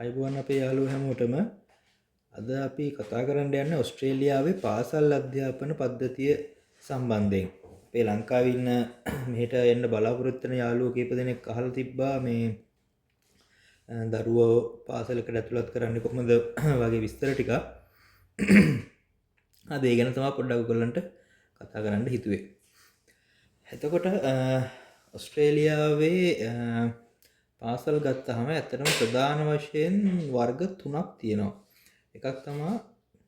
ආයුබෝවන් අපේ යාළුවෝ හැමෝටම. අද අපි කතා කරන්න යන්නේ ඔස්ට්‍රේලියාවේ පාසල් අධ්‍යාපන පද්ධතිය සම්බන්ධයෙන්. අපේ ලංකාවේ ඉන්න මෙහෙට එන්න බලාපොරොත්තු වෙන යාළුවෝ කීප දෙනෙක් අහලා තිබ්බා මේ දරුවෝ පාසලකට ඇතුළත් කරන්නේ කොහොමද වගේ විස්තර ටිකක්. අද ඒ ගැන තමයි පොඩ්ඩක් ඔයගොල්ලන්ට කතා කරන්න හිතුවේ. එතකොට ඔස්ට්‍රේලියාවේ පාසල් ගත්තහම ඇත්තටම ප්‍රධාන වශයෙන් වර්ග තුනක් තියෙනවා. එකක් තමා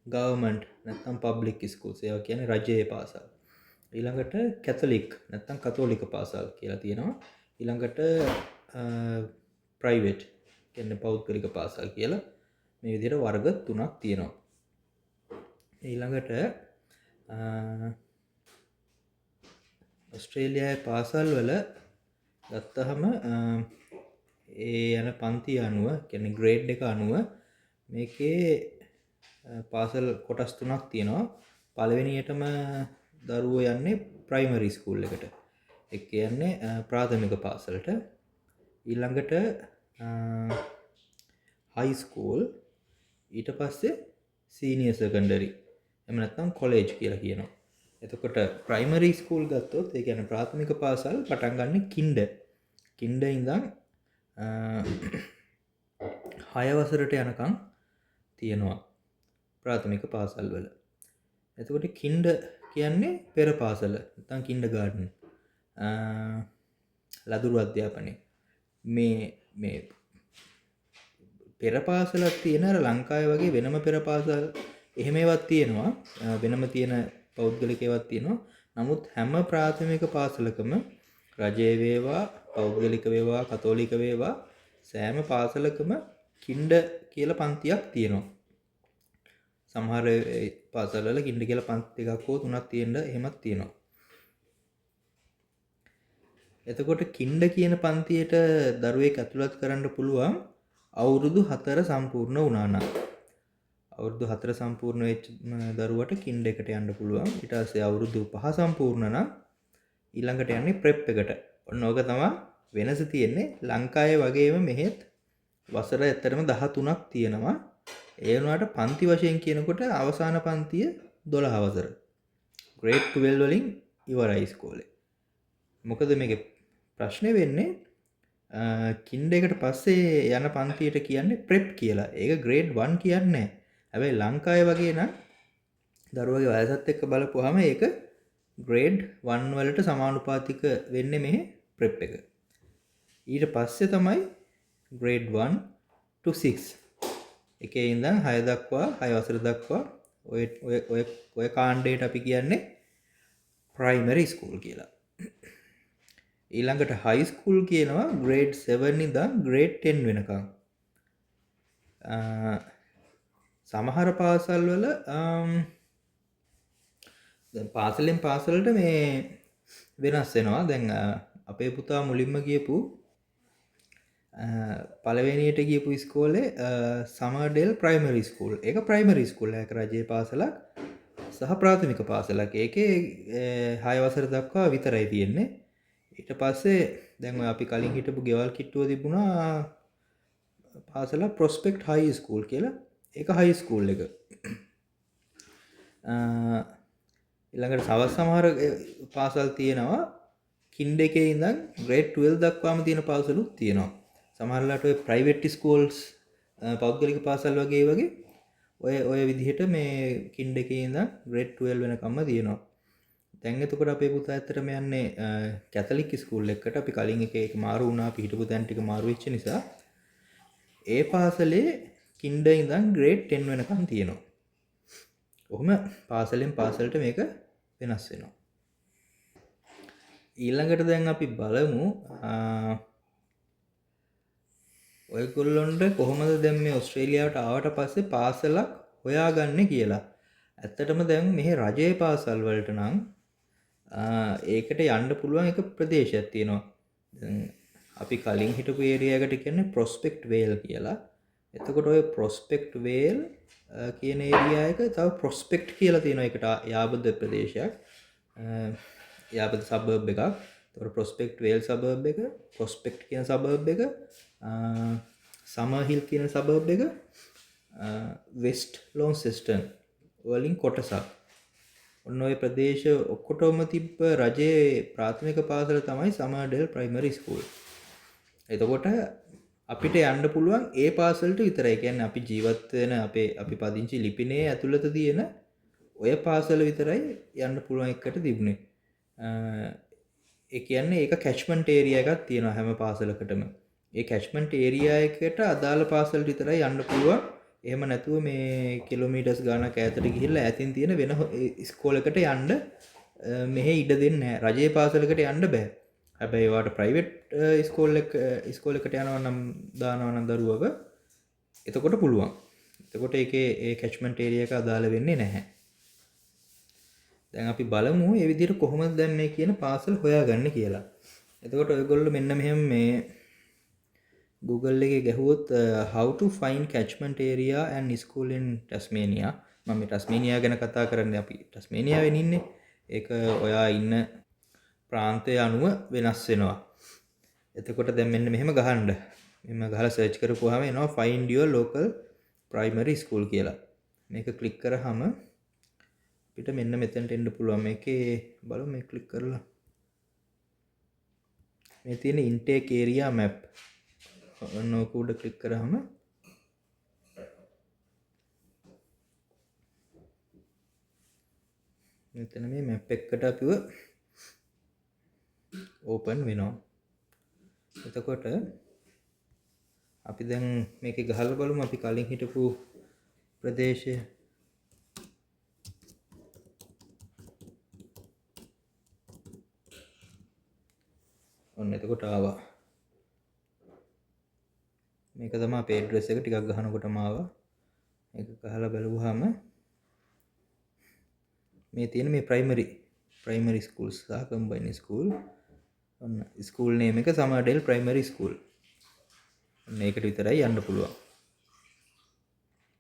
ගවර්න්මන්ට් නැත්නම් පබ්ලික් ස්කූල්ස්. ඒවා කියන්නේ රජයේ පාසල්. ඊළඟට කැතලික් නැත්නම් කතෝලික පාසල් කියලා තියෙනවා. ඊළඟට ප්‍රයිවට් කියන්නේ පෞද්ගලික පාසල් කියලා මේ විදිහට වර්ග තුනක් තියෙනවා. ඊළඟට ඔස්ට්‍රේලියාවේ පාසල් වල ගත්තහම ඒ යන පන්ති අනුව, කියන්නේ ග්‍රේඩ් එක අනුව මේකේ පාසල් කොටස් තුනක් තියෙනවා. පළවෙනියටම දරුවෝ යන්නේ ප්‍රයිමරි ස්කූල් එකට. ඒ කියන්නේ ප්‍රාථමික පාසලට. ඊළඟට හයි ස්කූල්, ඊට පස්සේ සීනියර් සෙකන්ඩරි. එහෙම නැත්නම් කොලෙජ් කියලා කියනවා. එතකොට ප්‍රයිමරි ස්කූල් ගත්තොත්, ඒ කියන්නේ ප්‍රාථමික පාසල් පටන් ගන්න කින්ඩර්. කින්ඩර් ඉඳන් 6 වසරට යනකම් තියෙනවා ප්‍රාථමික පාසල් වල. එතකොට කින්ඩර් කියන්නේ පෙර පාසල නැත්නම් කින්ඩර් ගාඩන්, ලදරු අධ්‍යාපනය. මේ මේ පෙර පාසලක් තියෙන අර ලංකාවේ වගේ වෙනම පෙර පාසල් එහෙම ඒවාත් තියෙනවා. වෙනම තියෙන පෞද්ගලික ඒවාත් තියෙනවා. නමුත් හැම ප්‍රාථමික පාසලකම රජයේ වේවා, පෞද්ගලික වේවා, කතෝලික වේවා, සෑම පාසලකම කින්ඩර් කියලා පන්තියක් තියෙනවා. සමහර පාසල් වල කින්ඩර් කියලා පන්ති දෙකක් හෝ තුනක් තියෙන්න එහෙමත් තියෙනවා. එතකොට කින්ඩර් කියන පන්තියට දරුවෙක් ඇතුළත් කරන්න පුළුවන් අවුරුදු 4 සම්පූර්ණ වුණා නම්. අවුරුදු 4 සම්පූර්ණ වෙච්ච දරුවට කින්ඩර් එකට යන්න පුළුවන්. ඊට පස්සේ අවුරුදු 5 සම්පූර්ණ නම් ඊළඟට යන්නේ ප්‍රෙප් එකට. ඔන්න ඕක තමයි වෙනස තියෙන්නේ. ලංකාවේ වගේම මෙහෙත් වසර ඇත්තටම 13ක් තියෙනවා. ඒ වුණාට පන්ති වශයෙන් කියනකොට අවසාන පන්තිය 12 වසර. ග්‍රේඩ් 12 වලින් ඉවරයි ඉස්කෝලේ. මොකද මේකේ ප්‍රශ්නේ වෙන්නේ කින්ඩර් එකට පස්සේ යන පන්තියට කියන්නේ ප්‍රෙප් කියලා. ඒක ග්‍රේඩ් 1 කියන්නේ නැහැ. හැබැයි ලංකාවේ වගේ නම් දරුවගේ වයසත් එක්ක බලපුවාම ඒක ග්‍රේඩ් 1 වලට සමානුපාතික වෙන්නේ මෙහෙ ප්‍රෙප් එක. ඊට පස්සේ තමයි ග්‍රේඩ් 1 to 6. එකේ ඉඳන් 6 දක්වා, 6 වසර දක්වා ඔය ඔය ඔය ඔය කාණ්ඩයට අපි කියන්නේ ප්‍රයිමරි ස්කූල් කියලා. ඊළඟට හයි ස්කූල් කියනවා ග්‍රේඩ් 7 ඉඳන් ග්‍රේඩ් 10 වෙනකන්. සමහර පාසල් වල, දැන් පාසලෙන් පාසලට මේ වෙනස් වෙනවා. දැන් අපේ පුතා මුලින්ම ගියපු, පළවෙනියට ගියපු ඉස්කෝලේ සමර්ඩේල් ප්‍රයිමරි ස්කූල්. ඒක ප්‍රයිමරි ස්කූල් එකක්, රජයේ පාසලක් සහ ප්‍රාථමික පාසලක්. ඒකේ 6 වසර දක්වා විතරයි තියෙන්නේ. ඊට පස්සේ දැන් ඔය අපි කලින් හිටපු ගෙවල් කිට්ටුව තිබුණා පාසලක් ප්‍රොස්පෙක්ට් හයි ස්කූල් කියලා. ඒක හයි ස්කූල් එක. ඊළඟට තවත් සමහර පාසල් තියෙනවා කින්ඩර් එකේ ඉඳන් ග්‍රේඩ් 12 දක්වාම තියෙන පාසලුත් තියෙනවා. සමහරලාට ඔය ප්‍රයිවට් ස්කූල්ස්, පෞද්ගලික පාසල් වගේ ඒ වගේ ඔය ඔය විදිහට මේ කින්ඩර් එකේ ඉඳන් ග්‍රේඩ් 12 වෙනකම්ම තියෙනවා. දැන් එතකොට අපේ පුතා ඇත්තටම යන්නේ කැතලික් ස්කූල් එකකට. අපි කලින් එකේ ඒක මාරු වුණා. අපි හිටපු තැන් ටික මාරු වෙච්ච නිසා. ඒ පාසලේ කින්ඩර් ඉඳන් ග්‍රේඩ් 10 වෙනකම් තියෙනවා. ඔහොම පාසලෙන් පාසලට මේක වෙනස් වෙනවා. ඊළඟට දැන් අපි බලමු ඔයගොල්ලොන්ට කොහොමද දැන් මේ ඔස්ට්‍රේලියාවට ආවට පස්සේ පාසලක් හොයාගන්නේ කියලා. ඇත්තටම දැන් මෙහි රජයේ පාසල් වලට නම් ඒකට යන්න පුළුවන් එක ප්‍රදේශයක් තියෙනවා. දැන් අපි කලින් හිටපු ඒරියා එකට කියන්නේ ප්‍රොස්පෙක්ට් වේල් කියලා. එතකොට ඔය ප්‍රොස්පෙක්ට් වේල් කියන ඒරියා එක තව ප්‍රොස්පෙක්ට් කියලා තියෙනවා. ඒකට යාබද ප්‍රදේශයක්. යාබද සබර්බ් එකක්. එතකොට ප්‍රොස්පෙක්ට් වේල් සබර්බ් එක, ප්‍රොස්පෙක්ට් කියන සබර්බ් එක, සමර් හිල් කියන සබර්බ් එක වෙස්ට් ලොන්සෙස්ටන් වලින් කොටසක්. ඔන්න ඔය ප්‍රදේශ ඔක්කොටම තිබ්බ රජයේ ප්‍රාථමික පාසල තමයි සමර්ඩේල් ප්‍රයිමරි ස්කූල්. එතකොට අපිට යන්න පුළුවන් ඒ පාසලට විතරයි. ඒ කියන්නේ අපි ජීවත් වෙන අපේ අපි පදිංචි ලිපිනයේ ඇතුළත තියෙන ඔය පාසල විතරයි යන්න පුළුවන් එකට තිබුණේ. ඒ කියන්නේ ඒක කැච්මන්ට් ඒරියා එකක් තියෙනවා හැම පාසලකටම. ඒ කැච්මන්ට් ඒරියා එකට අදාළ පාසලට විතරයි යන්න පුළුවන්. එහෙම නැතුව මේ කිලෝමීටර්ස් ගාණක් ඈතට ගිහිල්ලා ඈතින් තියෙන වෙන ඉස්කෝලේකට යන්න මෙහෙ ඉඩ දෙන්නේ නැහැ. රජයේ පාසලකට යන්න බෑ. හැබැයි ඔයාට ප්‍රයිවට් ඉස්කෝලේකට යනවා නම් දානවා නම් දරුවව එතකොට පුළුවන්. එතකොට ඒකේ ඒ කැච්මන්ට් ඒරියා එක අදාළ වෙන්නේ නැහැ. දැන් අපි බලමු මේ විදිහට කොහොමද දැන් මේ කියන පාසල් හොයාගන්නේ කියලා. එතකොට ඔයගොල්ලෝ මෙන්න මෙහෙම මේ Google එකේ ගැහුවොත් how to find catchment area and school in Tasmania. මම මේ ටස්මේනියා ගැන කතා කරන්නේ, අපි ටස්මේනියාවෙන් ඉන්නේ. ඒක ඔයා ඉන්න ප්‍රාන්තය අනුව වෙනස් වෙනවා. එතකොට දැන් මෙන්න මෙහෙම ගහන්න. මෙහෙම ගහලා සර්ච් කරපුවාම එනවා find your local primary school කියලා. මේක ක්ලික් කරාම අපිට මෙන්න මෙතනට එන්න පුළුවන්. මේකේ බලමු මේ ක්ලික් කරලා. මේ තියෙන intake area map. ඔන්න ඕක උඩ ක්ලික් කරාම මෙතන මේ මැප් එකට අපිව ඕපන් වෙනවා. එතකොට අපි දැන් මේකේ ගහලා බලමු අපි කලින් හිටපු ප්‍රදේශය. ඔන්න එතකොට ආවා. මේක තමයි අපේ ඇඩ්‍රස් එක. ටිකක් ගහනකොටම ආවා. මේක ගහලා බලුවාම මේ තියෙන මේ ප්‍රයිමරි ස්කූල්ස් සහ කම්බයින් ස්කූල්. ඔන්න ස්කූල් නේම් එක සමර්ඩේල් ප්‍රයිමරි ස්කූල්. ඔන්න ඒකට විතරයි යන්න පුළුවන්.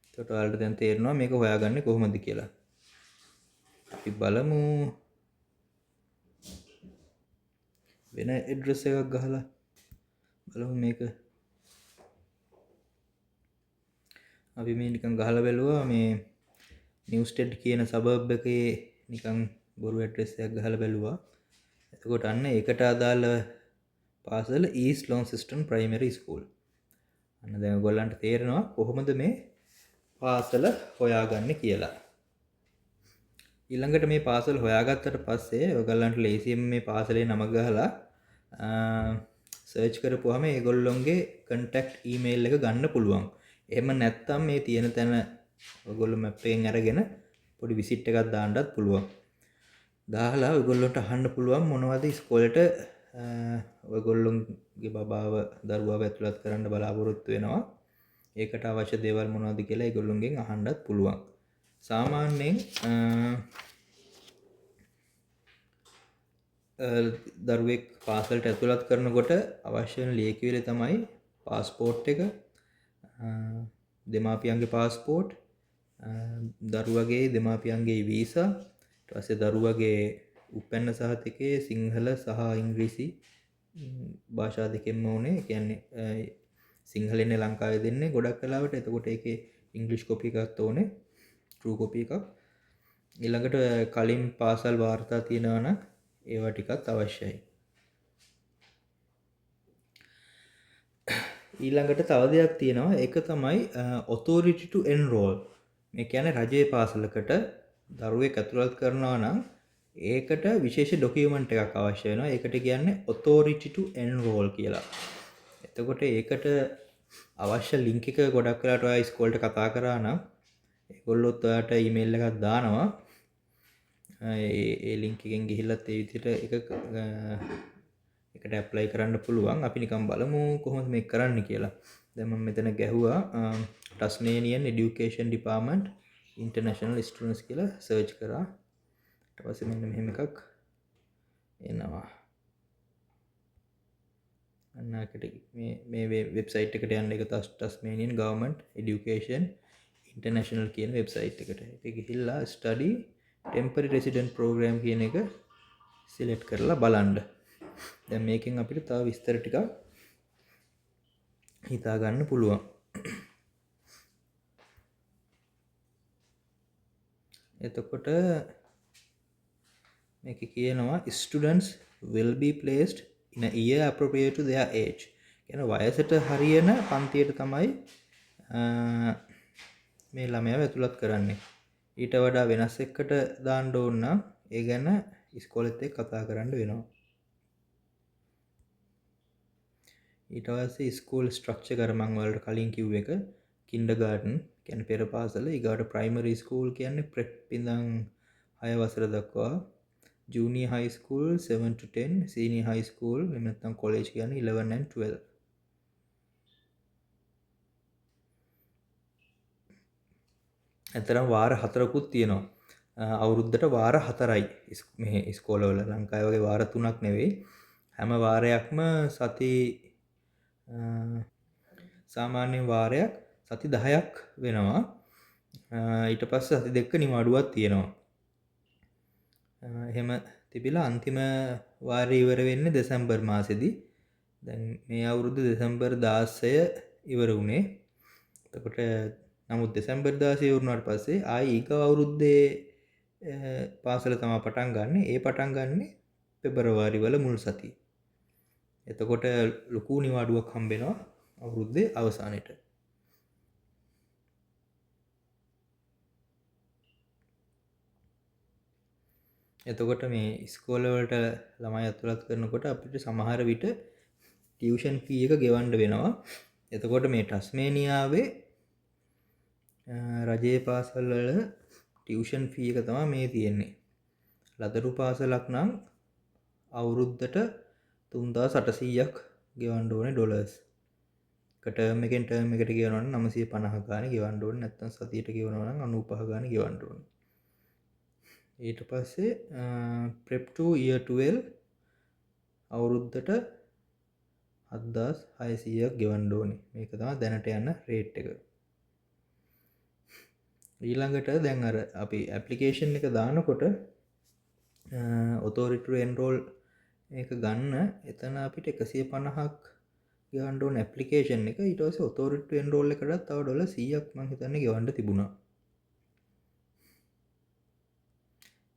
එතකොට ඔයාලට දැන් තේරෙනවා මේක හොයාගන්නේ කොහොමද කියලා. අපි බලමු වෙන ඇඩ්‍රස් එකක් ගහලා බලමු මේක. අපි මේ නිකන් ගහලා බැලුවා මේ නිව්ස්ටෙඩ් කියන සබර්බ් එකේ නිකන් බොරු ඇඩ්‍රස් එකක් ගහලා බැලුවා. එතකොට අන්න ඒකට අදාළ පාසල ඊස්ට් ලොන්සෙස්ටන් ප්‍රයිමරි ස්කූල්. අන්න දැන් ඔයගොල්ලන්ට තේරෙනවා කොහොමද මේ පාසල හොයාගන්නේ කියලා. ඊළඟට මේ පාසල හොයාගත්තට පස්සේ ඔයගොල්ලන්ට ලේසියෙන් මේ පාසලේ නම ගහලා සර්ච් කරපුවාම ඒගොල්ලොන්ගේ කන්ටැක්ට් ඊමේල් එක ගන්න පුළුවන්. එහෙම නැත්නම් මේ තියෙන තැන ඔයගොල්ලෝ මැප් එකෙන් අරගෙන පොඩි විසිට් එකක් දාන්නත් පුළුවන්. දාලා ඔයගොල්ලොන්ට අහන්න පුළුවන් මොනවද ඉස්කෝලේට ඔයගොල්ලොන්ගේ බබාව දරුවාව ඇතුළත් කරන්න බලාපොරොත්තු වෙනවා. ඒකට අවශ්‍ය දේවල් මොනවද කියලා ඒගොල්ලොන්ගෙන් අහන්නත් පුළුවන්. සාමාන්‍යයෙන් දරුවෙක් පාසලට ඇතුළත් කරනකොට අවශ්‍ය වෙන ලියකියවිලි තමයි පාස්පෝර්ට් එක, දෙමාපියන්ගේ පාස්පෝර්ට්, දරුවගේ දෙමාපියන්ගේ වීසා, ඊට පස්සේ දරුවගේ උපැන්න සහතිකයේ සිංහල සහ ඉංග්‍රීසි භාෂා දෙකෙන්ම ඕනේ. ඒ කියන්නේ සිංහලෙන්නේ ලංකාවේ දෙන්නේ ගොඩක් වෙලාවට. එතකොට ඒකේ ඉංග්‍රීසි කොපි එකක් ඕනේ, ට්‍රූ කොපි එකක්. ඊළඟට කලින් පාසල් වාර්තා තියෙනවා නම් ඒවා ටිකත් අවශ්‍යයි. ඊළඟට තව දෙයක් තියෙනවා. ඒක තමයි authority to enroll. මේ කියන්නේ රජයේ පාසලකට දරුවෙක් ඇතුළත් කරනවා නම් ඒකට විශේෂ ඩොකියුමන්ට් එකක් අවශ්‍ය වෙනවා. ඒකට කියන්නේ authority to enroll කියලා. එතකොට ඒකට අවශ්‍ය ලින්ක් එක ගොඩක් වෙලාවට ඔයා ඉස්කෝලේට කතා කරා නම් ඒගොල්ලොත් ඔයාට ඊමේල් එකක් දානවා. ඒ ලින්ක් එකෙන් ගිහිල්ලත් ඒ විදිහට එකට ඇප්ලයි කරන්න පුළුවන්. අපි නිකන් බලමු කොහොමද මේක කරන්න කියලා. දැන් මම මෙතන ගැහුවා Tasmanian Education Department International Students කියලා සර්ච් කරා. ඊට පස්සේ මෙන්න මෙහෙම එකක් එනවා. අන්න ඒකට මේ වෙබ්සයිට් එකට යන්න. ඒක Tasmanian Government Education International කියන වෙබ්සයිට් එකට. ඒක ගිහිල්ලා Study Temporary Resident Program කියන එක සිලෙක්ට් කරලා බලන්න. දැන් මේකෙන් අපිට තව විස්තර ටිකක් හිතා ගන්න පුළුවන්. එතකොට මේක කියනවා students will be placed in a year appropriate to their age. කියන වයසට හරියන පන්තියට තමයි මේ ළමයාව ඇතුළත් කරන්නේ. ඊට වඩා වෙනස් එකකට දාන්න ඕන නම් ඒ ගැන ඉස්කෝලෙත් එක්ක කතා කරන්න වෙනවා. ඊට පස්සේ ස්කූල් ස්ට්‍රක්චර් කර මං ඔයාලට කලින් කිව්ව එක කින්ඩර්ගාර්ටන් කියන්නේ පෙර පාසල, ඊගාට ප්‍රයිමරි ස්කූල් කියන්නේ ප්‍රෙප් ඉඳන් 6 වසර දක්වා, junior high school 7 to 10, senior high school එහෙම නැත්නම් කොලෙජ් කියන්නේ 11 and 12. ඇත්තටම වාර 4කුත් තියෙනවා. අවුරුද්දට වාර 4යි මේ ඉස්කෝලවල. ලංකාවේ වගේ වාර 3ක් නෙවෙයි. හැම වාරයක්ම සති සාමාන්‍යයෙන් වාරයක් සති 10ක් වෙනවා. ඊට පස්සේ සති 2 නිවාඩුවක් තියෙනවා. එහෙම තිබිලා අන්තිම වාරය ඉවර වෙන්නේ දෙසැම්බර් මාසෙදි. දැන් මේ අවුරුද්ද දෙසැම්බර් 16 ඉවර වුණේ. එතකොට නමුත් දෙසැම්බර් 16 ඉවර වුණාට පස්සේ ආයි ඊගව අවුරුද්දේ පාසල තමයි පටන් ගන්නෙ. ඒ පටන් ගන්නෙ පෙබරවාරි වල මුල් සතියේ. එතකොට ලොකු නිවාඩුවක් හම්බෙනවා අවුරුද්දේ අවසානෙට. එතකොට මේ ඉස්කෝල වලට ළමයි ඇතුළත් කරනකොට අපිට සමහර විට ටියුෂන් ෆී එක ගෙවන්න වෙනවා. එතකොට මේ ටස්මේනියාවේ රජයේ පාසල් වල ටියුෂන් ෆී එක තමයි මේ තියෙන්නේ. ලදරු පාසලක් නම් අවුරුද්දට 3800ක් ගෙවන්න ඕනේ ඩොලර්ස්. එක ටර්ම් එකෙන් ටර්ම් එකට ගෙවනවා නම් 950 ගානේ ගෙවන්න ඕනේ. නැත්නම් සතියට ගෙවනවා නම් 95 ගානේ ගෙවන්න ඕනේ. ඊට පස්සේ ප්‍රෙප් 2 year 12 අවුරුද්දට 7600ක් ගෙවන්න ඕනේ. මේක තමයි දැනට යන රේට් එක. ඊළඟට දැන් අර අපි ඇප්ලිකේෂන් එක දානකොට ඔතොරිටි ටු එන්රෝල් ඒක ගන්න එතන අපිට 150ක් ගෙවන්න ඕන ඇප්ලිකේෂන් එක. ඊට පස්සේ ඔතොරිටි ටු එන්රෝල් එකටත් තව ඩොලර් 100ක් මං හිතන්නේ ගෙවන්න තිබුණා.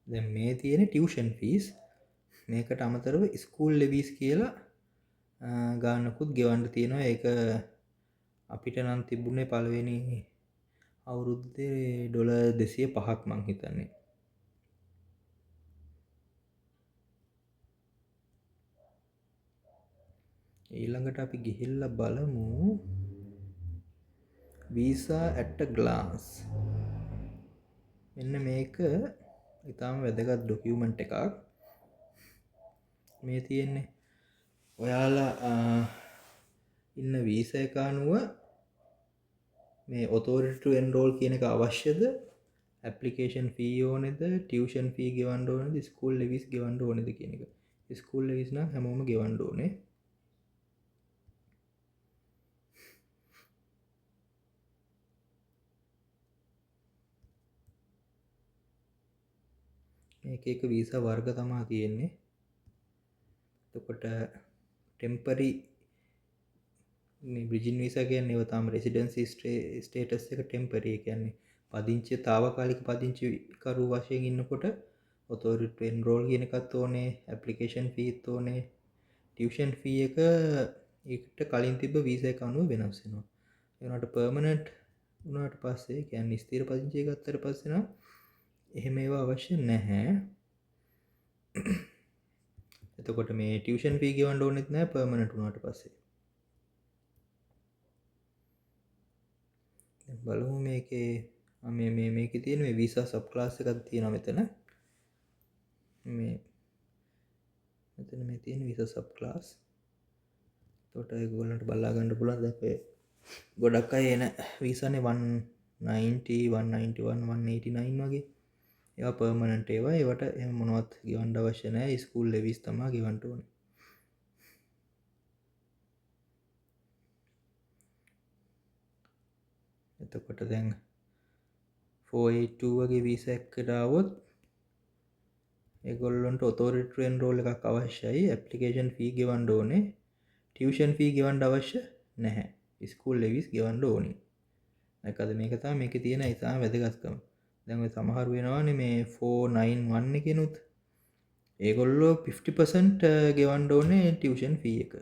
දැන් මේ තියෙන ටියුෂන් ෆීස් මේකට අමතරව ස්කූල් ලෙවිස් කියලා ගානකුත් ගෙවන්න තියෙනවා. ඒක අපිට නම් තිබුණේ පළවෙනි අවුරුද්දේ ඩොලර් 205ක් මං හිතන්නේ. ඊළඟට අපි ගිහිල්ලා බලමු වීසා ඇට් අ ග්ලාන්ස්. මෙන්න මේක ඉතාම වැදගත් ඩොකියුමන්ට් එකක්. මේ තියෙන්නේ ඔයාලා ඉන්න වීසා එක අනුව මේ ඔතොරිටි ටු එන්රෝල් කියන එක අවශ්‍යද, ඇප්ලිකේෂන් ෆී ඕනේද, ටියුෂන් ෆී ගෙවන්න ඕනේද, ස්කූල් ලෙවිස් ගෙවන්න ඕනේද කියන එක. ස්කූල් ලෙවිස් නම් හැමෝම ගෙවන්න ඕනේ. මේක එක වීසා වර්ග තමා තියෙන්නේ. එතකොට ටෙම්පරරි මේ බ්‍රිජින් වීසා කියන්නේ ඒවා තාම රෙසිඩන්සි ස්ටේටස් එක ටෙම්පරරි. ඒ කියන්නේ පදිංචි තාවකාලික පදිංචිකරු වශයෙන් ඉන්නකොට ඔතොරිටි ටු එන්රෝල් කියන එකත් ඕනේ, ඇප්ලිකේෂන් ෆීත් ඕනේ, ටියුෂන් ෆී එක ඒකට කලින් තිබ්බ වීසා එක අනුව වෙනස් වෙනවා. ඒ වුණාට පර්මනන්ට් වුණාට පස්සේ, ඒ කියන්නේ ස්ථිර පදිංචිය ගත්තට පස්සේ නම් එහෙම ඒවා අවශ්‍ය නැහැ. එතකොට මේ ටියුෂන් ෆී ගෙවන්න ඕනෙත් නැහැ පර්මනන්ට් වුණාට පස්සේ. දැන් බලමු මේකේ, මේ, මේ, මේකේ තියෙන මේ වීසා සබ් ක්ලාස් එකක් තියෙනවා මෙතන. මේ මෙතන මේ තියෙන වීසා සබ් ක්ලාස්. එතකොට ඒගොල්ලන්ට බලා ගන්න පුළුවන්. දැන් ඔය ගොඩක් අය එන වීසානේ 190, 191, 189 වගේ. ඒවා පර්මනන්ට් ඒවා. ඒවට එහෙම මොනවත් ගෙවන්න අවශ්‍ය නැහැ. ස්කූල් ලෙවිස් තමා ගෙවන්න ඕනේ. එතකොට දැන් 482 වගේ වීසා එකකට ආවොත් ඒගොල්ලන්ට ඔතොරිටි ටු එන්රෝල් එකක් අවශ්‍යයි. ඇප්ලිකේෂන් ෆී ගෙවන්න ඕනේ. ටියුෂන් ෆී ගෙවන්න අවශ්‍ය නැහැ. ස්කූල් ලෙවිස් ගෙවන්න ඕනේ. නැකද මේක තමයි මේකේ තියෙන ඉතාම වැදගත්කම. දැන් ඔය සමහර වෙනවානේ මේ 491 එකෙනුත් ඒගොල්ලෝ 50% ගෙවන්න ඕනේ ටියුෂන් ෆී එක.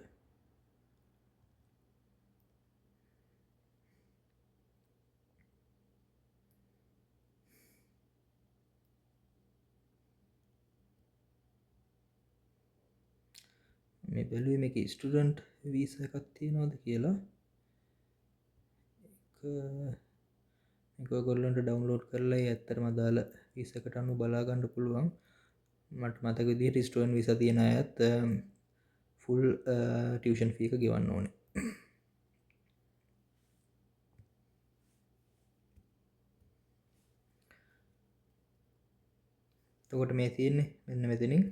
මේ බැලුවේ මේකේ ස්ටුඩන්ට් වීසා එකක් තියෙනවද කියලා. ඒක ඔයගොල්ලන්ට ඩවුන්ලෝඩ් කරලා ඒ ඇත්තටම අදාළ වීසා එකට අනුව බලා ගන්න පුළුවන්. මට මතක විදිහට ස්ටුඩන්ට් වීසා තියෙන අයත් ෆුල් ටියුෂන් ෆී එක ගෙවන්න ඕනේ. එතකොට මේ තියෙන්නේ මෙන්න මෙතනින්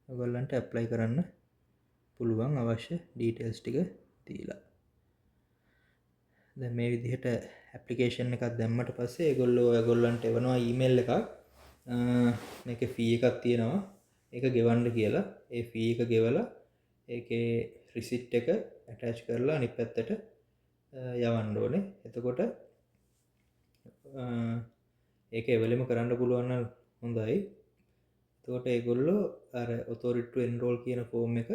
ඔයගොල්ලන්ට ඇප්ලයි කරන්න පුළුවන් අවශ්‍ය ඩීටේල්ස් ටික දීලා. දැන් මේ විදිහට ඇප්ලිකේෂන් එකක් දැම්මට පස්සේ ඒගොල්ලෝ ඔයගොල්ලන්ට එවනවා ඊමේල් එකක්. මේකේ ෆී එකක් තියෙනවා. ඒක ගෙවන්න කියලා. ඒ ෆී එක ගෙවලා ඒකේ රිසිට් එක ඇටච් කරලා අනිත් පැත්තට යවන්න ඕනේ. එතකොට ඒක එවෙලෙම කරන්න පුළුවන් නම් හොඳයි. එතකොට ඒගොල්ලෝ අර ඔතොරිටි ටු එන්රෝල් කියන ෆෝම් එක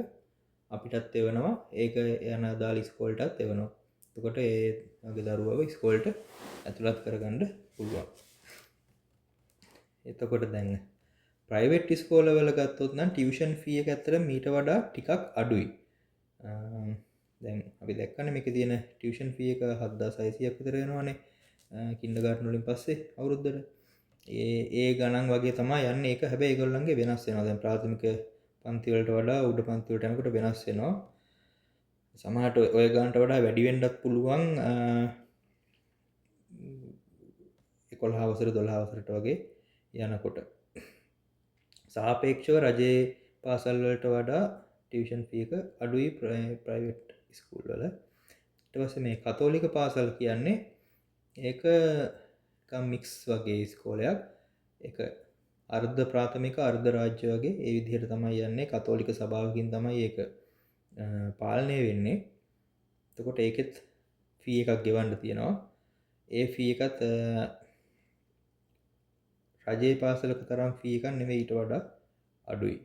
අපිටත් එවනවා. ඒක යන අදාළ ඉස්කෝලටත් එවනවා. එතකොට ඒ වගේ දරුවව ඉස්කෝලට ඇතුළත් කරගන්න පුළුවන්. එතකොට දැන් ප්‍රයිවට් ඉස්කෝලවල ගත්තොත් නම් ටියුෂන් ෆී එක ඇත්තටම මීට වඩා ටිකක් අඩුයි. දැන් අපි දැක්කනේ මේකේ තියෙන ටියුෂන් ෆී එක 7600ක් විතර වෙනවනේ කින්ඩර්ගාටන් වලින් පස්සේ අවුරුද්දට. ඒ ගණන් වගේ තමයි යන්නේ. ඒක හැබැයි ඒගොල්ලන්ගේ වෙනස් වෙනවා. දැන් ප්‍රාථමික පන්ති වලට වඩා උඩ පන්ති වලට යනකොට වෙනස් වෙනවා. සමහරට ඔය ගානට වඩා වැඩි වෙන්නත් පුළුවන් 11 වසර 12 වසරට වගේ යනකොට. සාපේක්ෂව රජයේ පාසල් වලට වඩා ටියුෂන් ෆී එක අඩුයි ප්‍රයිවට් ස්කූල් වල. ඊට පස්සේ මේ කතෝලික පාසල් කියන්නේ ඒක නිකන් මික්ස් වගේ ඉස්කෝලයක්. ඒක අර්ධ ප්‍රාථමික අර්ධ රාජ්‍ය වගේ ඒ විදිහට තමයි යන්නේ. කතෝලික සභාවකින් තමයි ඒක පාලනය වෙන්නේ. එතකොට ඒකෙත් ෆී එකක් ගෙවන්න තියෙනවා. ඒ ෆී එකත් රජයේ පාසලක තරම් ෆී එකක් නෙවෙයි, ඊට වඩා අඩුයි.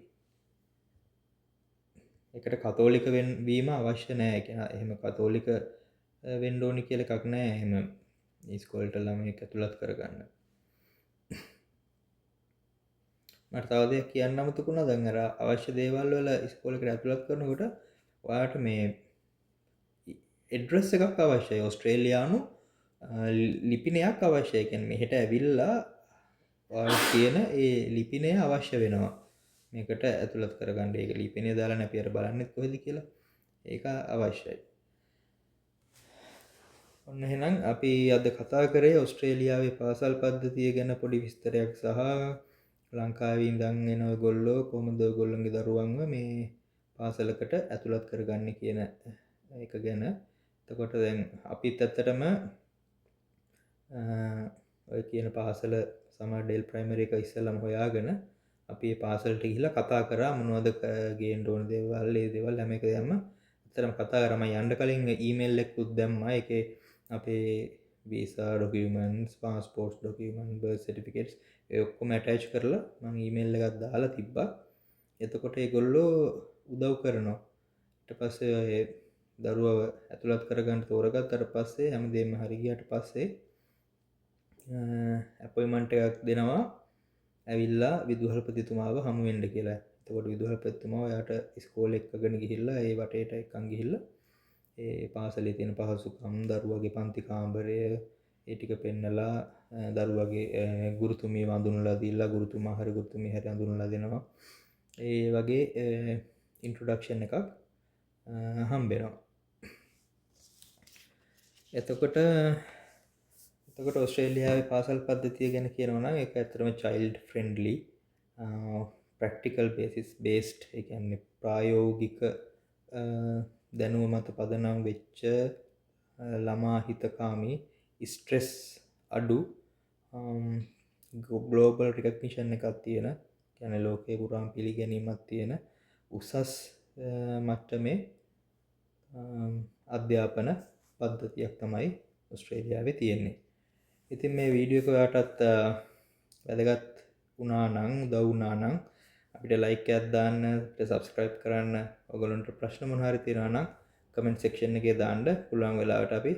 ඒකට කතෝලික වීම අවශ්‍ය නෑ. ඒ කියන්නේ එහෙම කතෝලික වෙන්න ඕනි කියලා එකක් නෑ. එහෙම ඉස්කෝලේට ළමයෙක් ඇතුළත් කරගන්න. මට තව දෙයක් කියන්න අමතක වුණා. දැන් අර අවශ්‍ය දේවල් වල ඉස්කෝලේකට ඇතුළත් කරනකොට ඔයාට මේ ඇඩ්‍රස් එකක් අවශ්‍යයි. ඕස්ට්‍රේලියානු ලිපිනයක් අවශ්‍යයි. ඒ කියන්නේ මෙහෙට ඇවිල්ලා ඔයාලට තියෙන ඒ ලිපිනය අවශ්‍ය වෙනවා. මේකට ඇතුළත් කරගන්න. ඒක ලිපිනය දාලා නැපි අර බලන්නෙත් කොහෙද කියලා. ඒක අවශ්‍යයි. ඔන්න එහෙනම් අපි අද කතා කරේ ඕස්ට්‍රේලියාවේ පාසල් පද්ධතිය ගැන පොඩි විස්තරයක් සහ ලංකාවේ ඉඳන් එන ඔයගොල්ලෝ කොහොමද ඔයගොල්ලන්ගේ දරුවන්ව මේ පාසලකට ඇතුළත් කරගන්නේ කියන එක ගැන. එතකොට දැන් අපිත් ඇත්තටම ඔය කියන පාසල සමර්ඩේල් ප්‍රයිමරි එක ඉස්සෙල්ලම හොයාගෙන අපි මේ පාසලට ගිහිල්ලා කතා කරා මොනවද ගේන්න ඕන දේවල්, ඒ දේවල් හැම එකම ඇත්තටම කතා කරා. මම යන්න කලින් ඊමේල් එකකුත් දැම්මා. ඒකේ අපේ visa documents, passports document, birth certificates ඒ ඔක්කොම ඇටච් කරලා මං ඊමේල් එකක් දාලා තිබ්බා. එතකොට ඒගොල්ලෝ උදව් කරනවා. ඊට පස්සේ ඔය දරුවව ඇතුළත් කරගන්න තෝරගත්තට පස්සේ හැමදේම හරි ගියාට පස්සේ ඇපොයින්ට්මන්ට් එකක් දෙනවා ඇවිල්ලා විදුහල්පතිතුමාව හමු වෙන්න කියලා. එතකොට විදුහල්පතිතුමා ඔයාට ඉස්කෝලේ එක්කගෙන ගිහිල්ලා ඒ වටේට එක්කන් ගිහිල්ලා ඒ පාසලේ තියෙන පහසුකම්, දරුවගේ පන්ති කාමරය ඒ ටික පෙන්නලා දරුවගේ ගුරුතුමියව අඳුනලා දීලා ගුරුතුමා හරි ගුරුතුමිය හරි අඳුනලා දෙනවා. ඒ වගේ ඉන්ට්‍රොඩක්ෂන් එකක් හම්බෙනවා. එතකොට ඕස්ට්‍රේලියාවේ පාසල් පද්ධතිය ගැන කියනවා නම් ඒක ඇත්තටම child friendly, practical basis based, ඒ කියන්නේ ප්‍රායෝගික දැනුම මත පදනම් වෙච්ච ළමා හිතකාමී, ස්ට්‍රෙස් අඩු, ග්ලෝබල් රිකග්නිෂන් එකක් තියෙන, කියන්නේ ලෝකයේ පුරාම පිළිගැනීමක් තියෙන උසස් මට්ටමේ අධ්‍යාපන පද්ධතියක් තමයි ඕස්ට්‍රේලියාවේ තියෙන්නේ. ඉතින් මේ වීඩියෝ එක ඔයාටත් වැදගත් වුණා නම්, උදව් වුණා නම් අපිට ලයික් එකක් දාන්න, අපිට සබ්ස්ක්‍රයිබ් කරන්න. ඔයගොල්ලන්ට ප්‍රශ්න මොන හරි තියෙනවා නම් කමෙන්ට් සෙක්ෂන් එකේ දාන්න. පුළුවන් වෙලාවට අපි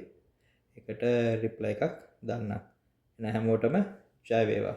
ඒකට රිප්ලයි එකක් දාන්නම්. එහෙනම් හැමෝටම ජය වේවා.